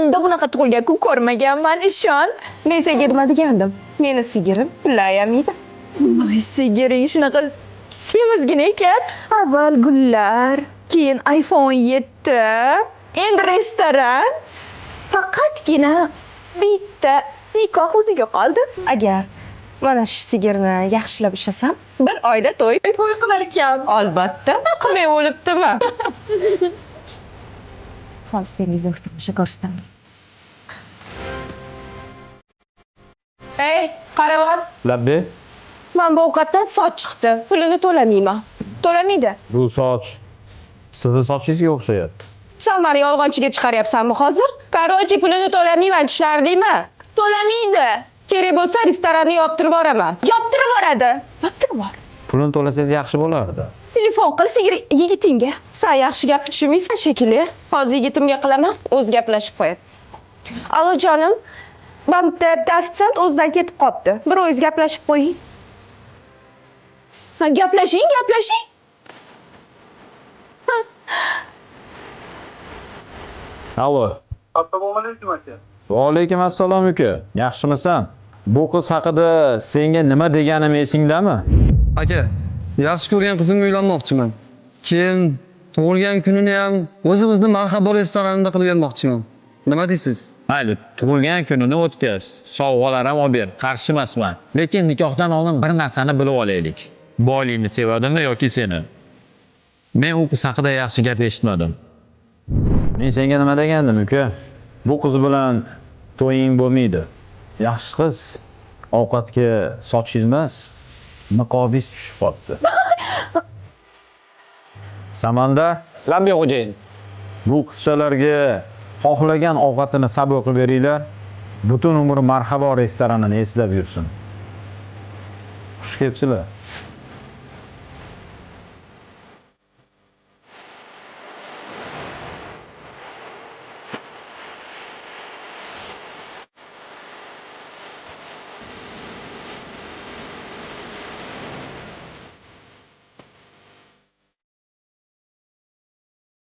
Umrimda bunaqa tug'ilgan kun ko'rmaganman, ishon. Men senga nima degandim? Meni sigirim pullayam yeydi. Voy, sigiring shunaqa semizgina ekan. Avval gullar, keyin iPhone 7, endi restoran. Faqatgina bitta nikoh o'ziga qoldi. Agar mana shu sigirni yaxshilab ushlasam, bir oyda to'y to'y qilar ekan. Albatta, qilmay o'libdimi? Hozir senga zo'r tomosha ko'rsataman. Ey, qarab. Labbay. Man bu ovqatdan soch chiqdi. Pulini to'lamayman. To'lamaydi. Bu soch sizni sochingizga o'xshayapti. Sen meni yolg'onchiga chiqaryapsanmi hozir? Короче, pulini to'lamayman, tushunarlimi? To'lamaydi. Kerak bo'lsa restoranni yoptirib yuboraman. Yoptirib yuboradi. Yoptirib yubor. Pulini to'lasangiz yaxshi bo'lardi. Telefon qil sigir yigitingga. Sen yaxshi gap tushunmaysan shekilli. Hozir yigitimga qilaman, o'zi gaplashib qo'yadi. Alo jonim. Man bitta ofitsiant o'zidan ketib qolibdi. Bir o'zingiz gaplashib qo'ying. Ha, gaplashing, gaplashing. Allo. Assalomu alaykum aka. Va alaykum assalom uka. Yaxshimisan? Bu qiz haqida senga nima deganim esingdami? Aka, yaxshi ko'rgan qizimga uylanmoqchiman. Keyin tug'ilgan kunini ham o'zimizni Marhabo restoranida qilib bermoqchiman. Nima deysiz? Mayli, tug'ilgan kunini o'tkaz, sovg'alar ham olib ber, qarshi emasman. Lekin nikohdan oldin bir narsani bilib olaylik. Boylikni sevadimi yoki seni? Men u qiz haqida yaxshi gap eshitmadim. Men senga nima degandim, uka? Bu qiz bilan to'ying bo'lmaydi. Yaxshi qiz ovqatga sochingiz emas, niqobingiz tushib qolibdi. Samanda, Labbay xo'jayin. bu qizchalarga xohlagan ovqatini sabr qilib beringlar. Butun umr Marhabo restoranini eslab yursin. Xush kelibsizlar.